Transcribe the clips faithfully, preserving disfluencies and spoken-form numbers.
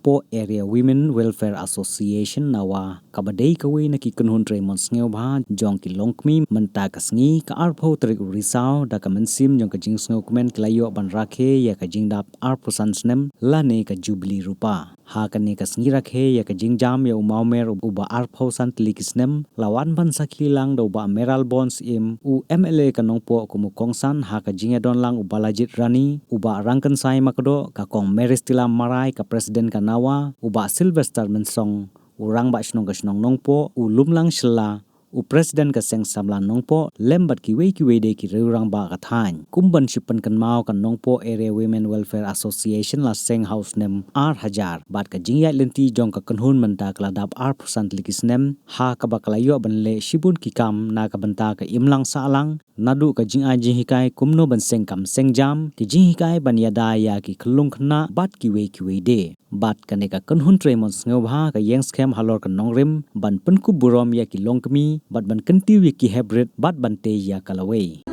Nongpoh Area Women Welfare Association NAWA, kaba dei kawei na ki kynhun trei mon sngewbha jong ki longkmie, mynta ka sngi ka arphew tarik u Risaw da ka mynsiem jong ka jingsngewkmen ki la ïoh ban rakhe ïa ka jingdap arphew san snem lane ka Jubili Rupa. Ha kane ka sngi rakhe ïa ka jingjam ïa u mawmer uba arphew san tylli ki snem, la wan ban sakhi lang da u Bah Mayral Born Syiem, u M L A ka Nongpoh, kum u kongsan ha ka jingïadon lang u Bah Lajit Rani, u Bah Rangkynsai Makdoh, ka Kong Meristila Marai ka President ka NAWA, u Bah Sylvester Mynsong, u Rangbah Shnong ka shnong Nongpoh, u Lumlang Shylla, u President ka Seng Samla Nongpoh, lem bad kiwei kiwei de ki riew rangbah ka thaiñ. Kum ban shu pynkynmaw, ka Nongpoh Area Women Welfare Association la seng ha u snem ar hajar, bad ka jingïaid lynti jong ka kynhun mynta ka la dap arphew san tylli ki snem, ha kaba ka la ïoh ban leh shibun ki kam na ka bynta ka imlang sahlang, naduh ka jingai jinghikai kumno ban seng kam seng jam, ki jinghikai ban ïada ïa ki khyllung khynnah bad kiwei kiwei de. Bad kane ka kynhun trei mon sngewbha ka ïeng skhem halor ka nongrim ban pynkup burom ïa ki longkmie bad ban kyntiew ïa ki hep rit bad ban tei ïa ka lawei.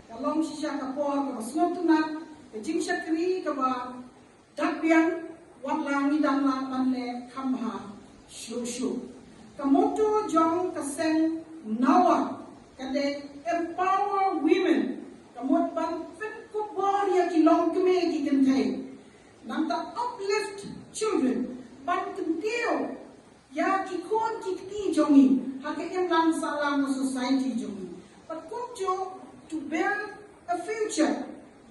Ka long shisha ka por kaba sngewtynnat, ka jingshakri kaba dak biang, wat la ngi dang lah ban leh kham bha shuh shuh. Ka motto jong ka seng NAWA ka dei empower women, ka mut ban pynkup bor ïa ki longkmie ki kynthei. Nangta uplift children, ban kyntiew ïa ki khun ki kti jong ngi ha ka imlang sahlang ka society jong ngi. Bad kumjuh to build a future,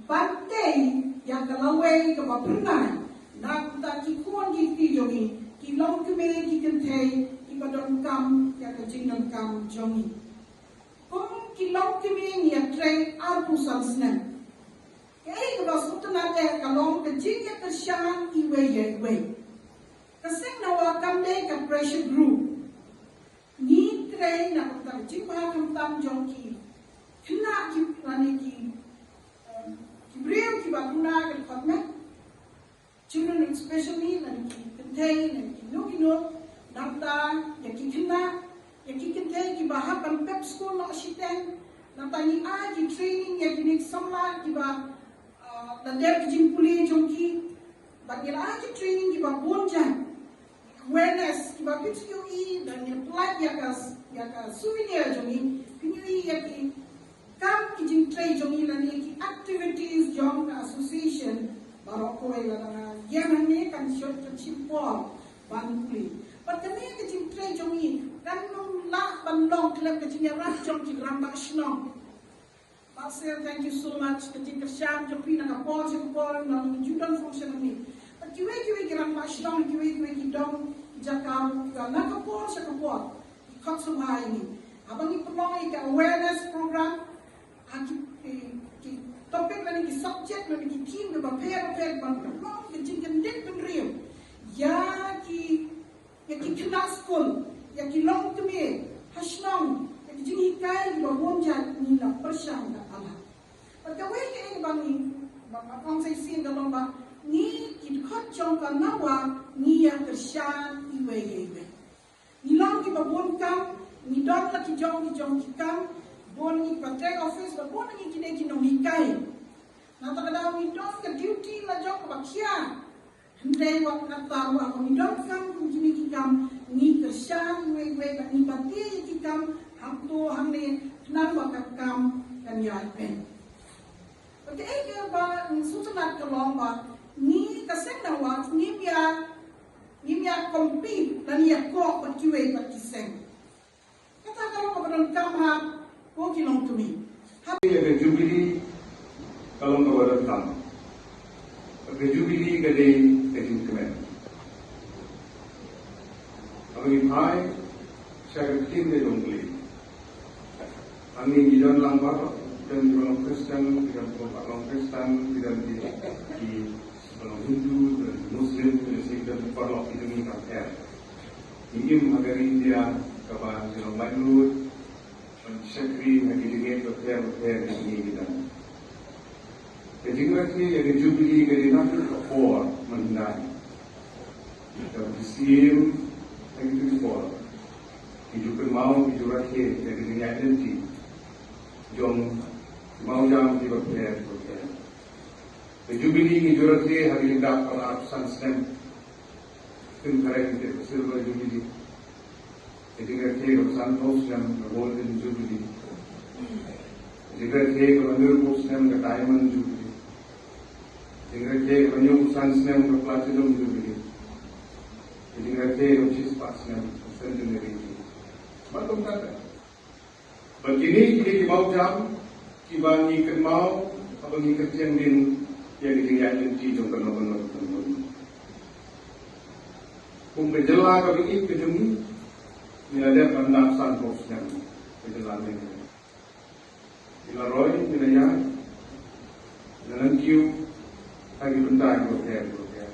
ban tei ïa ka lawei kaba phyrnai na ka bynta ki khun ki kti jong ngi, ki longkmie ki kynthei kiba donkam ïa ka jingdonkam jong ngi. Kum ki longkmie ngi ïatrei arphew san snem. Kaei kaba sngewtynnat eh ka long ka jingïakyrshan iwei ïa iwei. Ka seng NAWA kam dei ka pressure group. Ngi trei na ka bynta ka jingbha khamtam jong ki khynnah ki, lane ki, um, ki briew kiba duna ka dkhot met, children with special need, lane ki kynthei, lane ki no ki no, nangta ïa ki khynnah, ïa ki kynthei kiba hap ban pep skul noh shiteng, nangta ngi ai ki training ïa kine ki samla kiba, ah, la dep ki jingpule jong ki, bad ngi la ai ki training kiba bun jait, awareness kiba phi ju ïohi, da ngi pynlait ïa ka, ïa ka souvenir jong ngi, phi ju ïohi ïa ki kam ki jingtrei jong ngi lane ki activities jong ka association baroh kawei. Lada nga ïeng hangne kan shot kan shim por ban pule. Bad kane ka jingtrei jong ngi kan ym lah ban long khlem ka jingïarap jong ki rangbah shnong. Bah Sel, thank you so much. Ka jingkyrshan jong phi na ka por sha ka por, na ka jingdon function hangne. Bad kiwei kiwei ki rangbah shnong, kiwei kiwei ki dong ki jaka ruh, na ka por sha ka por ki khot sngewbha ïa ngi. Haba ngi pynlong ïa ka awareness program, ha ki, ki, ki topic lane ki subject lane ki theme kiba pher bapher, ban pynlong ka jingkyndit bynriew ïa ki, ïa ki khynnah skul, ïa ki longkmie ha shnong, ïa ki jinghikai kiba bun jait, ngi la pyrshang da Allah. Bad kawei ka ei kaba ngi, ba, ba ong sa shisien ka long ba ngi ki dkhot jong ka NAWA ngi ïakyrshan iwei ïa iwei. Ngi long kiba bun kam, ngi don la ki jong ki jong ki kam, bun ngi kiba trei office, bad bun ngi ki dei ki nonghikai. Nangta ka daw ngi don ka duty la jong kaba khia. Hynrei wat nangta ruh haba ngi don kam kum kine ki kam, ngi kyrshan iwei iwei bad ngi batai ïa ki kam hangto hangne khnang ba ka kam kan ïaid beit. compete lane ïakob bad kiwei pat ki seng. Kata ka long kaba donkam ha ko ki longkmie. Ïa ka Jubilee ka long kaba donkam. Ka Jubilee ka dei ka jingkmen. Haba ngi phai sha ka ktien ka jong U Blei, hangne ngi don lang baroh, don kiba long Khristan, ki don kiba long Khristan, ki don ki, kiba long Hindu, ki don Muslim, ki don Sikh, ki don paralok ki jong ngi kam pher. Ngi im ha ka ri India kaba ngi long laitluid, ban shakri ha ki jingngeit bapher bapher jong ngi ki don. Ka jingrakhe ïa ka Jubilee ka dei naduh ka por mynhyndai. Ka Syiem ha kito ki por ki ju kynmaw, ki ju rakhe ïa ka jingïaid lynti jong ki mawjam kiba pher bapher. Ka Jubilee ngi ju rakhe ha ka jingdap arphew san snem. Kynhun khareng te ka Silver Jubilee. Ka jingrakhe kaba sanphew snem ka Golden Jubilee. Ka jingrakhe kaba hynriewphew snem ka Diamond Jubilee. Ka jingrakhe kaba hynñiewphew san snem ka Platinum Jubilee. Ka jingrakhe kaba shispah snem ka Centenary Jubilee. Bad kumta ter. Bad kine ki dei ki mawjam kiba ngi kynmaw haba ngi kyntiang dien ïa ki jingïaid lynti jong kano kano ka kynhun. Kum ka jylla kaba ïeit ka jong ngi, ngi la dep ban dap sanphew snem ka jylla ne. Ngi la roi, ngi la ïaid, ngi la nang kiew ha ki bynta kiba pher kiba pher.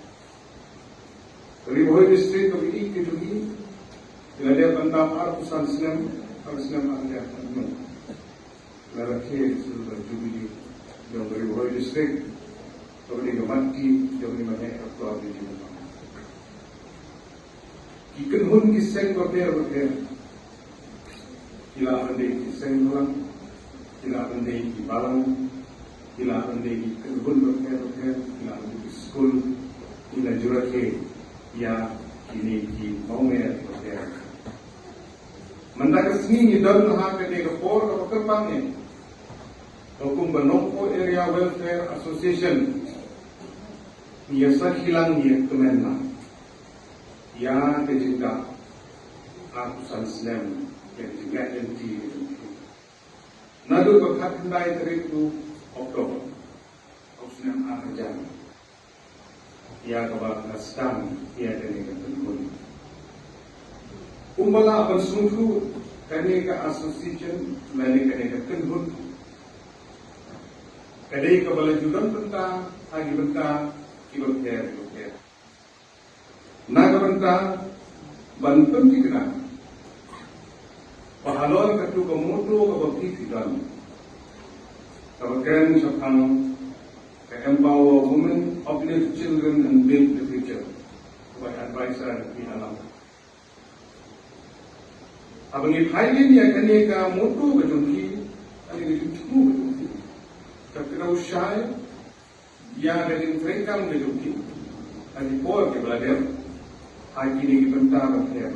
Ri Bhoi District kaba ïeit ka jong ngi, ngi la dep ban dap arphew san snem ha ka snem ar hajar arphew hynñiew. Ngi la rakhe ka Silver Jubilee jong ka Ri Bhoi District, kaba dei ka mat ki jong ngi ban heh ka khlor ka jingim. Ki kynhun ki seng bapher bapher, ki lah ban dei ki seng bhalang, ki lah ban dei ki balang, ki lah ban dei ki kynhun bapher bapher, ki lah ban dei ki skul, ki la ju rakhe ïa kine ki mawmer bapher. Mynta ka sngi ngi don ha kane ka por kaba kyrpang eh, ba kum ka Nongpoh Area Welfare Association ngi ïa sakhi lang, ngi ïa kmen lang ïa ka jingdap arphew san snem ïa ka jingïaid lynti ka jong ki. Naduh ka khatkhyndai tarik u October u snem ar hajar, ïa kaba la sdang ïa kane ka kynhun. Kumba lah ban sngewthuh, kane ka association lane kane ka kynhun ka dei kaba la ju don bynta ha ki bynta kiba pher kiba pher. Na ka bynta ban pynthikna ba halor katu ka motto kaba phi phi don, kaba kren shaphang ka Empower Women, Uplift Children and Build the Future, kaba advisor phi ha lang. Haba ngi phai lynti ïa kane ka motto ka jong ki, kane ka jingthmu ka jong ki, ka kdew shai ïa ka jingtrei kam ka jong ki ha ki por kiba la dep ha kine ki bynta bapher.